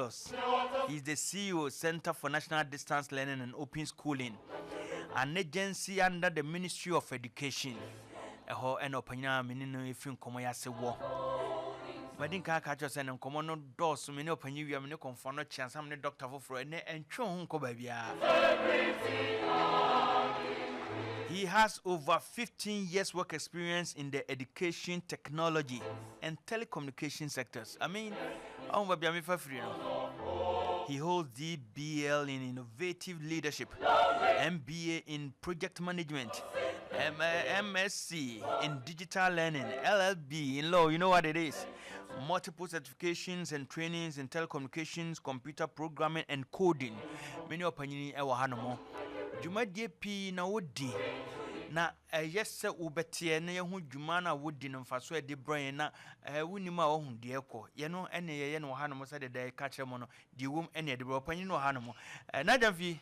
CENDLOS. He's the CEO, Center for National Distance Learning and Open Schooling, an agency under the Ministry of Education. Ɛhɔ ɛna ɔpanyin a me ne no efiri nkɔmɔ yi ase wɔ. Madi nka aka kyerɛ sɛ ne nkɔmɔ no dɔɔso. Me ne ɔpanyin wia, me ne kɔnfoɔ no kye ansa me ne doctor foforɔ. Ɛnɛ ɛntwe ho nkɔ baabiara. He has over 15 years work experience in the education, technology, and telecommunication sectors. I mean, oh, baabi a mefa firi no. He holds DBL in innovative leadership, MBA in project management, MSc in digital learning, LLB in law. You know what it is. Multiple certifications and trainings in telecommunications, computer programming, and coding. Many ɔpanyini ɛwɔ ha nom. Dwumadie pii na wodi na ɛyɛ sɛ wobɛteɛ na yɛho dwuma no a wodi no mfaso a ɛde brɛ yɛn na wonim a wɔhu deɛ ɛkɔ yɛno ɛne yɛyɛ no wɔ ha nom. Sɛdeɛ da yɛka kyerɛ mo no, deɛ wom ɛne ɛde brɛ ɔpanyin no wɔ ha nom. N'adamfi.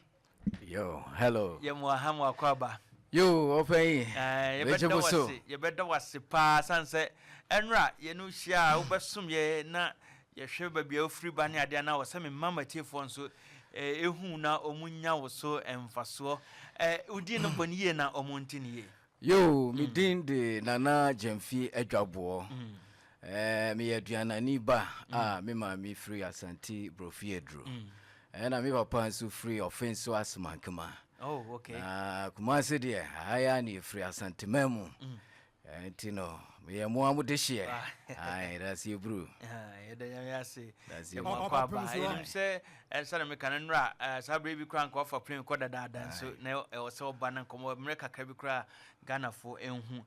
Yo, hello. Yɛ mo aha mo akɔ aba. Yo, ɔpɛyi. Yɛbɛda wase, yɛbɛda wase paa, san sɛ ɛnora yɛno hyia a wobɛsom yɛ na yɛhwɛ baabi a wofiri ba ne adeɛ na wɔ sɛ mema matiefoɔ nso ehu na ɔmo nya wo so mfasoɔ. Wodin no bɔ ne yie na ɔmo nte ne yie. Yo, me din de Nana Gyamfi Adwaboɔ. Meyɛ aduanani ba a me maame firi Asante Borɔfi Aduro. Ɛna me papa nso firi Ɔfenso Asemankema. Oh, okay. Na Kumase deɛ, aha yɛ a ne yɛfiri Asantema mu. Nti no, meyɛ mmoa mo de hyeɛ. Ai, dase buru. Yɛda Nyame ase. Dase yɛmu akɔ aba. Yɛnim sɛ ɛsɛne meka no nnora saa berɛ bi koraa nka wafa plane kɔ dadaada nso na ɛwɔ sɛ ɔba no nkɔmmɔ mmerɛ kakra bi koraa Ghanafoɔ ɛnhu.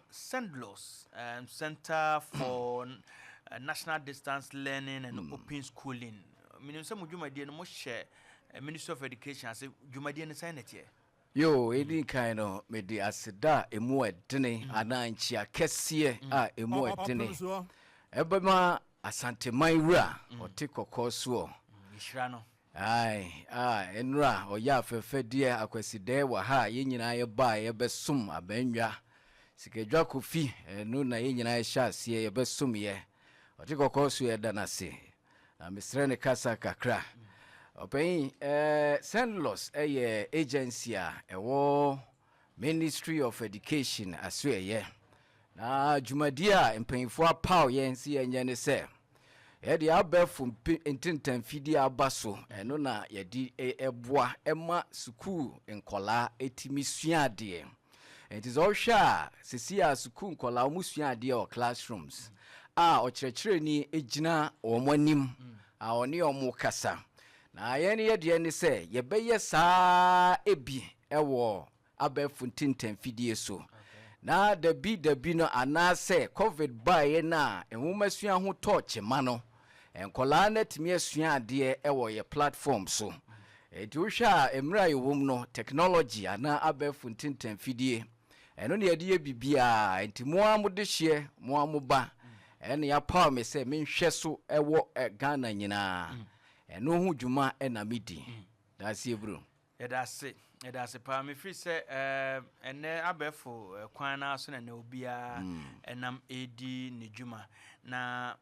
CENDLOS, Center for National Distance Learning and Open Schooling, menim sɛ mo dwumadie no mohyɛ Ministry of Education ase. Dwumadie no sɛn na ɛteɛ? Yo, ɛdi kan no, mede aseda a ɛmu ɛdene anaa nkyia kɛseɛ a ɛmu ɛdene ɛbɛma Asanteman wura ɔte kɔkɔɔ soɔ. Yɛhyira no. Ai, a nnora ɔyɛ afɛfɛdeɛ akwasidɛɛ wɔ ha a yɛn nyinaa yɛbaa yɛbɛsom abannwa Sikadwa Kofi. Ɛno na yɛn nyinaa yɛhyɛ aseɛ yɛbɛsom yɛ ɔte kɔkɔɔ so. Yɛda no ase na mesrɛ ne kasa kakra. Ɔpanyin, CENDLOS ɛyɛ agency a ɛwɔ Ministry of Education aso. Ɛyɛ na dwumadie a mpanyinfoɔ apaw yɛn si yɛnyɛ ne sɛ yɛde abɛɛfo ntentanfidie aba so. Ɛno na yɛde ɛboa ɛma sukuu nkɔlaa ɛtumi sua adeɛ. Nti sɛ ɔhwɛ a, sisi a sukuu nkɔlaa wɔn sua adeɛ wɔ classrooms a ɔkyerɛkyerɛni gyina wɔn anim a ɔne wɔn kasa, na yɛn yɛ deɛ ne sɛ yɛbɛyɛ saa ebi ɛwɔ abɛɛfo ntentanfidie so. Na dabi dabi no, anaasɛ COVID baeɛ no a nwomasua ho tɔɔ kyema no, nkɔlaa no atumi asua adeɛ ɛwɔ yɛ platform so. Nti wohwɛ a, mmerɛ a yɛwɔ mu no, technology anaa abɛɛfo ntentanfidie, ɛno ne yɛde yɛ biribiaa. Nti mo a mode hyeɛ, mo a mo ba, ɛne yɛapaw me sɛ menhwɛ so ɛwɔ Ghana nyinaa. Ɛno ho dwuma ɛna medi. Daaseɛ bro. Yɛda ase, yɛda ase paa. Mefiri sɛ ɛnɛ abɛɛfo kwan no so na ɛnɛ obiara ɛnam ɛredi ne dwuma. Na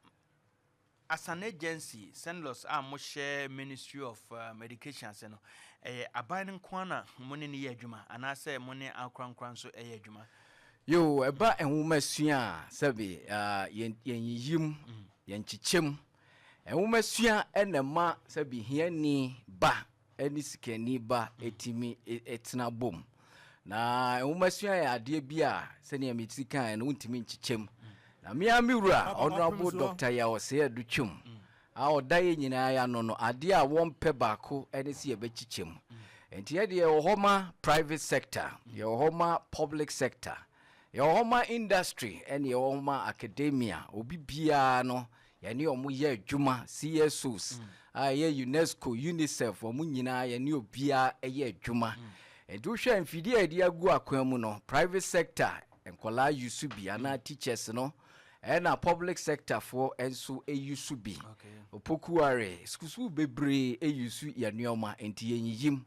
as an agency, CENDLOS a mohyɛ Ministry of Education ase no, ɛyɛ aban no nko na mo ne no yɛ adwuma anaasɛ mo ne ankorankora nso ɛyɛ adwuma? Yo, ɛba nwoma sua a, sɛbi yɛnyiyim, yɛnkyekyɛm. Nwoma sua ɛna ma sɛbi hiani ba ɛne sikani ba ɛtumi ɛtena bom. Na nwoma sua yɛ adeɛ bi a sɛnea meti kan no, wontumi nkyekyɛm. Na mea me wura, Honorable Dr. Yaw Osei Adutwum a ɔda yɛ nyinaa yɛ ano no, adeɛ a wɔmpɛ baako ɛne sɛ yɛbɛkyekyɛ mu. Nti yɛde yɛwɔ hɔ ma private sector, yɛwɔ hɔ ma public sector, yɛwɔ hɔ ma industry, ɛne yɛwɔ hɔ ma academia. Obi biara no, yɛne ɔmo yɛ adwuma. CSOs a ɛyɛ UNESCO, UNICEF, ɔmo nyinaa yɛne obiara ɛyɛ adwuma. Nti wohwɛ mfidie a yɛde agu akwan mu no, private sector nkɔlaa use bi anaa teachers no, ɛna public sector foɔ nso use bi. Opokuare sukuu bebree use yɛ nneɛma. Nti yɛnyiyim,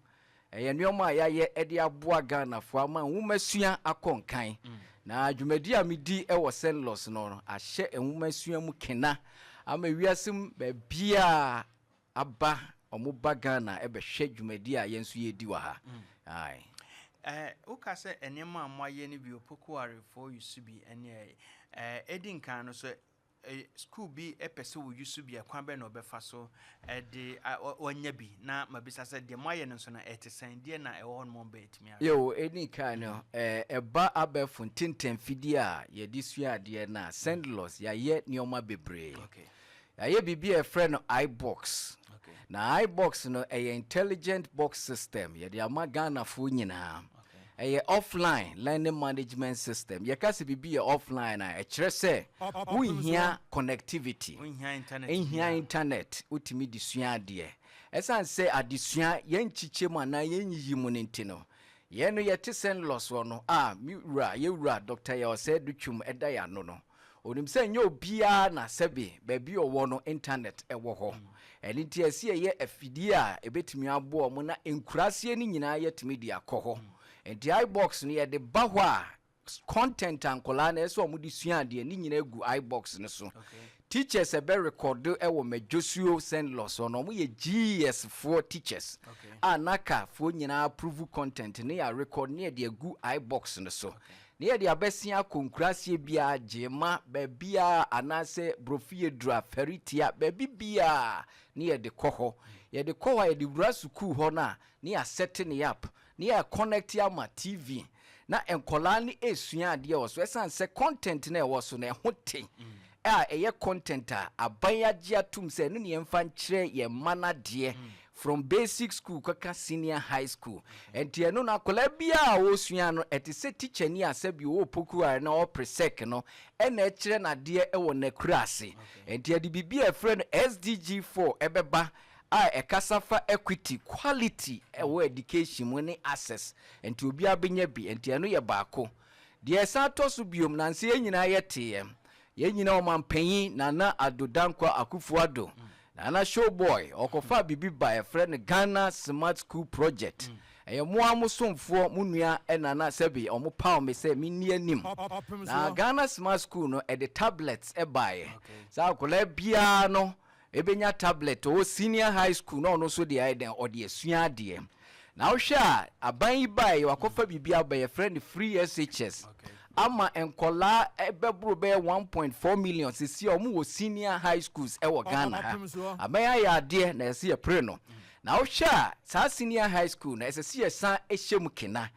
ɛyɛ nneɛma a yɛayɛ de aboa Ghanafoɔ ama nwomasua akɔ nkan. Na dwumadi a medi wɔ CENDLOS no ahyɛ nwomasua mu kena. Ama wiase mu baabiaa aba, ɔmo ba Ghana ɛbɛhwɛ dwumadi a yɛn nso yɛdi wɔ ha. Aye. Woka sɛ nneɛma a moayɛ no bi, Opoku Ware foɔ use bi, ɛne ɛdi nkan no so, school bi ɛpɛ sɛ wɔ use bi a, kwan bɛn na ɔbɛfa so ɛde wanya bi? Na mabisa sɛ deɛ moayɛ no nso no, ɛte sɛn? Deɛ na ɛwɔ hɔ nom bɛɛtumi ahwɛ? Yo, ɛdi kan no, ɛba abɛɛfo ntentɛnfidie a yɛde sua adeɛ no a, CENDLOS yɛayɛ nneɛma bebree. Yɛayɛ biribi a yɛfrɛ no iBox. Na iBox no ɛyɛ intelligent box system yɛde ama Ghanafoɔ nyinaa. Ɛyɛ offline learning management system. Yɛka sɛ biribi yɛ offline a, ɛkyerɛ sɛ wonhia connectivity. Wonhia internet. Nhia biara. Internet wotumi de sua adeɛ. Ɛsiane sɛ adesua yɛnkyikyɛ mu anaa yɛnyiyi mu no nti no, yɛn no yɛte CENDLOS wɔ no a, me wura, yɛwura Dr. Yaw Osei Adutwum ɛda yɛ ano no, onim sɛ nyɛ obiara na sɛbe baabi a ɔwɔ no internet ɛwɔ hɔ. Ɛno nti ɛsɛ yɛyɛ afidie a ɛbɛtumi aboa ɔmo na nkuraseɛ no nyinaa yɛtumi de akɔ hɔ. Nti iBox no yɛde ba hɔ a, content a nkɔlaa no ɛsɛ sɛ ɔmo de sua adeɛ ne nyinaa gu iBox no so. Teachers ɛbɛ record ɛwɔ Mɛdwosuo CENDLOS hɔ no, ɔmo yɛ GES foɔ teachers a NaCCA foɔ nyinaa approve content ne yɛ record ne yɛde agu iBox no so ne yɛde abɛsia akɔ nkuraseɛ biara, Gyema baabiara, anaasɛ Brofie Dura Fɛritia baabi biara ne yɛde kɔ hɔ. Yɛde kɔ hɔ a, yɛde wura sukuu hɔ no a, ne yɛasɛte ne app ne yɛ connect ama TV na nkɔlaa no esua adeɛ wɔ so. Ɛsiane sɛ content no ɛwɔ so no ɛho te a, ɛyɛ content a aban agye atom sɛ ɛno ne yɛmfa nkyerɛ yɛn mma no adeɛ from basic school kɔka senior high school. Nti ɛno no, akwadaa biara a ɔresua no, ɛte sɛ teacher ni a sɛbi ɔwɔ Opoku Ware na ɔwɔ Presec no ɛna ɛkyerɛ n'adeɛ ɛwɔ n'akura ase. Nti yɛde biribi a ɛfrɛ no SDG 4 ɛbɛba a ɛkasa fa equity, quality ɛwɔ education mu ne access, nti obiara bɛnya bi. Nti ɛno yɛ baako. Deɛ ɛsan tɔ so biom, nansi yɛn nyinaa yɛteɛ, yɛn nyinaa ɔmanpanyin Nana Addo Dankwa Akufo Addo, Nana Showboy, ɔkɔfa biribi ba yɛfrɛ no Ghana Smart School Project. Ɛyɛ mmoa mo somfoɔ mo nua ɛnana sɛbi ɔmo paw me sɛ menni anim na Ghana Smart School no ɛde tablets ɛbaeɛ. Saa akwadaa biara no ebenya tablet ɔwɔ senior high school na ɔno nso deɛ ayɛ dɛn ɔde asua adeɛ. Na wohwɛ a, aban yi baeɛ, wakɔfa biribi aba yɛfrɛ no free SHS ama nkɔlaa ɛbɛboro bɛyɛ 1.4 million sisi a wɔn wɔ senior high schools ɛwɔ Ghana ha. Aban ayɛ adeɛ na yɛsɛ yɛpere no. Na wohwɛ a, saa senior high school na ɛsɛ sɛ yɛsan ɛhyɛ mu kena,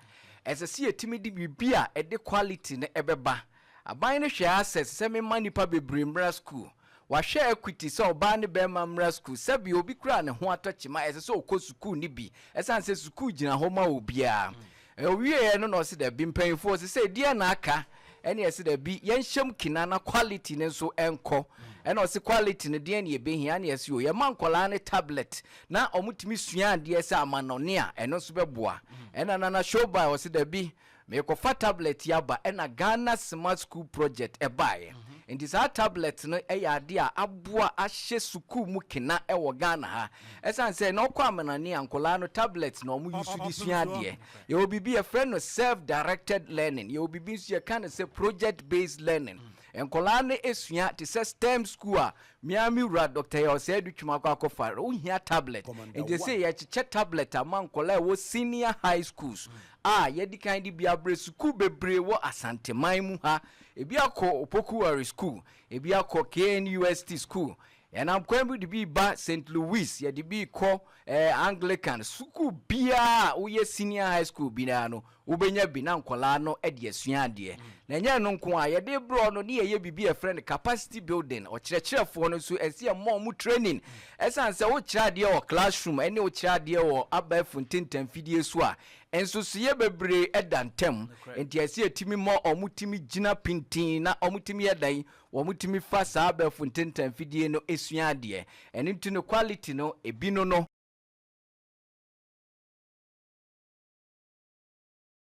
ɛsɛ sɛ yɛtumi de biribi a ɛde quality no ɛbɛba. Aban no hwɛ access sɛ mema nipa bebree mmra school, wahwɛ equity sɛ ɔbaa ne bɛrima mmra school, sɛbi obi kura ne ho atɔ kyima, ɛsɛ sɛ ɔkɔ sukuu ne bi, ɛsiane sɛ sukuu gyina hɔ ma obiara. Owieɛ no na ɔsi dɛbi, mpanyinfoɔ sɛ deɛ na aka ɛne ɛsi dɛbi, yɛnhyɛm kina na quality ne nso ɛnkɔ. Ɛna ɔsi quality no deɛ ne yɛbɛhia ne yɛsi o yɛma nkɔlaa ne tablet na ɔmo sua adeɛ sɛ amanɔne a, ɛno nso bɛboa. Ɛna Nana Showboy ɔsi dɛbi, mekɔfa tablet yi aba. Ɛna Ghana Smart School Project ɛbaeɛ. Nti saa tablet no ɛyɛ adeɛ a aboa ahyɛ sukuu mu kena ɛwɔ Ghana ha, ɛsiane sɛ na ɔkɔ amanane a, nkɔlaa no tablet na ɔmo yi so de sua adeɛ. Yɛwɔ biribi yɛfrɛ no self directed learning, yɛwɔ biribi nso yɛka no sɛ project based learning. Nkɔlaa no esua te sɛ STEM school a miami wura Dr. Yaw Osei Adutwum akɔ akɔfa, wohia tablet. Nti sɛ yɛkyekyɛ tablet ama nkɔlaa ɛwɔ senior high schools a, yɛdi kan de bi abrɛ sukuu bebree wɔ Asanteman mu ha. Ebi akɔ Opoku Ware School, ebi akɔ KNUST School, yɛnam kwan bi de bi ba St Louis, yɛde bi kɔ Anglican sukuu biara a woyɛ senior high school biara no, wobɛnya bi na nkɔlaa no de asua adeɛ. Na ɛnyɛ no nko a yɛde borɔ no ne yɛyɛ biribi a yɛfrɛ no capacity building. Ɔkyerɛkyerɛfoɔ no nso ɛsɛ yɛ mmɔ ɔmo training, ɛsiane sɛ wokyerɛ adeɛ wɔ classroom ɛne wokyerɛ adeɛ wɔ abɛɛfo ntentamfidie so a, nsosoyɛ bebree ɛda ntɛm. Nti ɛsɛ yɛtumi mmɔ ɔmo tumi gyina pintin na ɔmo tumi yɛ dan, wɔn tumi fa saa abɛɛfo ntentamfidie no esua adeɛ. Ɛno nti no quality no ebi no.